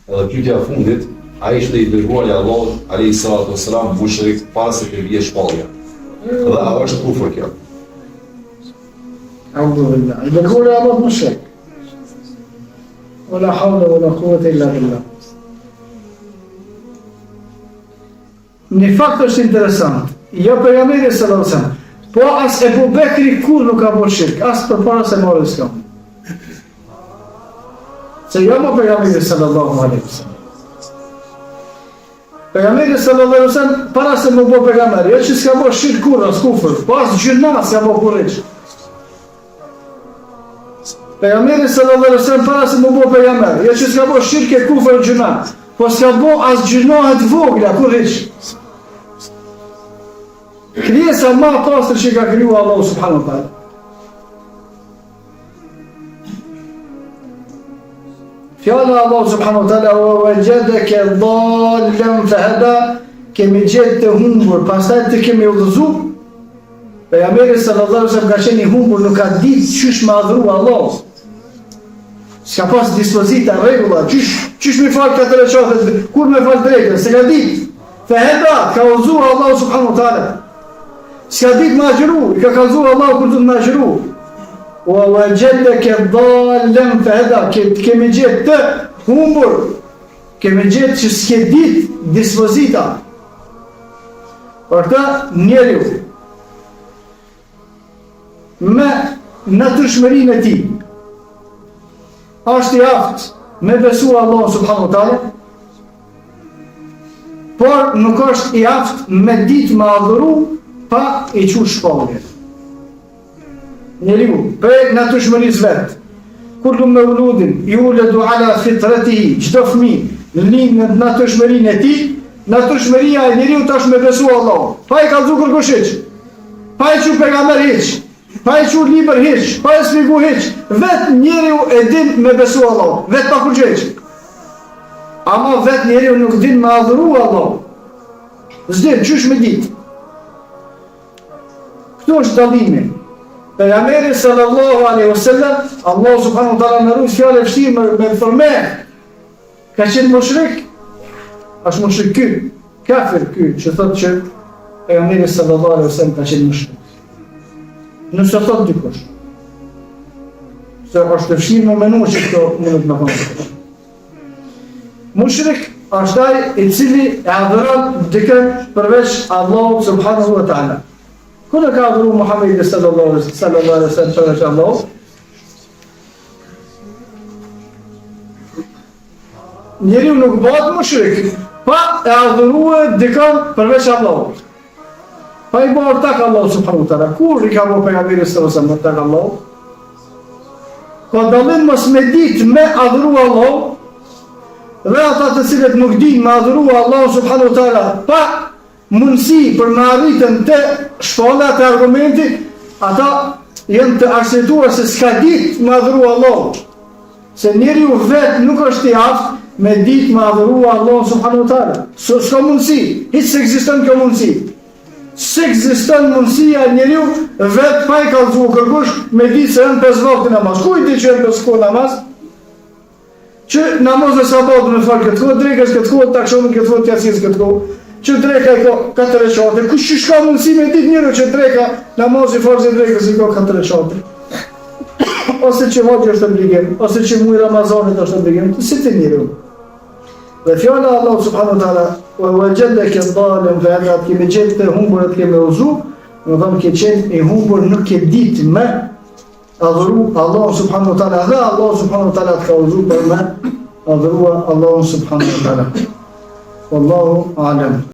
Edhe pyetja e fundit, a ishte i dërguari i Allahut alayhi salatu wasalam mushrik para se të vijë shpallja? Dhe a është kufër kjo? A'udhu billah. I dërguari i Allahut mushrik. Wala hawla wala quwwata illa billah. Një fakt është interesant. Jo pejgamberi sallallahu alaihi wasallam, po as Ebu Bekri kurrë nuk ka bërë shirk, as përpara se marrë Islam. Se jo më pejgamberi sallallahu alaihi wasallam. Pejgamberi sallallahu alaihi wasallam para se m'u bë pejgamber, jo që s'ka bërë shirk kurrë, as kufër, po as gjynah s'ka bërë kurrë. Pejgamberi sallallahu alaihi wasallam para se m'u bë pejgamber, jo që s'ka bërë shirk e kufër e gjynah, po s'ka bë as gjynahe të vogla kurrë hiç. Krijesa ma e pastër që ka kriju Allahu subhanahu wa taala. Fjala e Allahut subhanahu wa taala wa wajadaka dhallan fahada kemi gjetë të humbur, pastaj të kemi udhëzu Pejgamberi sallallahu alaihi wasallam ka qenë i humbur, nuk ka ditë qysh me adhuru Allahun. S'ka pas dispozita, rregulla, qysh qysh me fal katër reqate, kur me fal drekën, s'e ka ditë. Feheda, ka udhëzu Allahu subhanahu wa taala. S'ka ditë me agjëru, i ka kallzu Allahu kur duhet me agjëru. Wa wajadaka dhallan feheda, kemi gjetë të humbur. Kemi gjetë që s'ke ditë dispozita. Për këtë njeriu me natyrshmërinë e tij është i aftë me besu Allahun subhanahu wa taala por nuk është i aftë me ditë me adhuru pa i çu shpallje. Njeriu, prej natyrshmërisë vet, kullu mevludin juledu ala fitretihi, çdo fëmijë lind në natyrshmërinë e tij, natyrshmëria e njeriut është me besu Allahun. Pa i kallzu kërkush hiç, pa i çu pejgamber hiç, pa i çu libër hiç, pa e shpjegu hiç, vet njeriu e din me besu Allahun, vet pa kurgjë hiç. Ama vet njeriu nuk din me adhuru Allahun. S'din, qysh me ditë. Këtu është dallimi. Pejgamberi sallallahu alaihi wasallam, Allahu subhanahu wa taala na rujt fjalë e vështirë me me përmend. Ka qenë mushrik, është mushrik ky, kafir ky që thotë që pejgamberi sallallahu alaihi wasallam ka qenë mushrik. Nëse thotë dikush, se është e vështirë me menu që këto mundet me thonë. Mushrik është ai i cili e adhuron dikën përveç Allahut subhanahu wa taala. Kush e ka adhuru Muhammedin sallallahu alaihi wasallam përveç Allahut? Njeriu nuk bëhet mushrik pa e adhurue dikën përveç Allahut. Pa i bërë ortak Allahut subhanahu wa taala. Kur i ka bërë pejgamberi sallallahu alaihi wasallam ortak Allahut? Ka dallim mos me ditë me adhuru Allahun dhe ata të cilët nuk dinë me adhuru Allahun subhanahu wa taala pa mundësi për me arritën te shpallja te argumenti, ata janë të arsyetuar se s'ka ditë me adhuru Allahun. Se njeriu vetë nuk është i aftë me ditë me adhuru Allahun subhanahu wa taala. S'ka s'ka mundësi, hiç s'ekziston kjo mundësi. S'ekziston mundësia njeriu vetë pa i kallzu kërkush me ditë se janë pesë vakte namaz. Ku i di që janë pesë kohë namaz? Që namazin e sabahut me fal këtë kohë, drekës këtë kohë, t'akshamit këtë kohë, t'jacisë këtë kohë. Që dreka i ka katër reqate, kush qysh ka mundësi me ditë njeriu që dreka namazi farz i drekës i ka katër reqate. Ose që haxhi është obligim, ose që muji Ramazanit është obligim, si të njeriu. Dhe fjala e Allahut subhanahu wa taala, "Wa wajadaka dalan fa hada" kemi gjetë të humbur të kemi udhëzu, domethonë ke qenë i humbur nuk ke ditë me adhuru Allahun subhanahu wa taala dhe Allahu subhanahu wa taala të ka udhëzu për me adhuru Allahun subhanahu wa taala. Wallahu a'lam.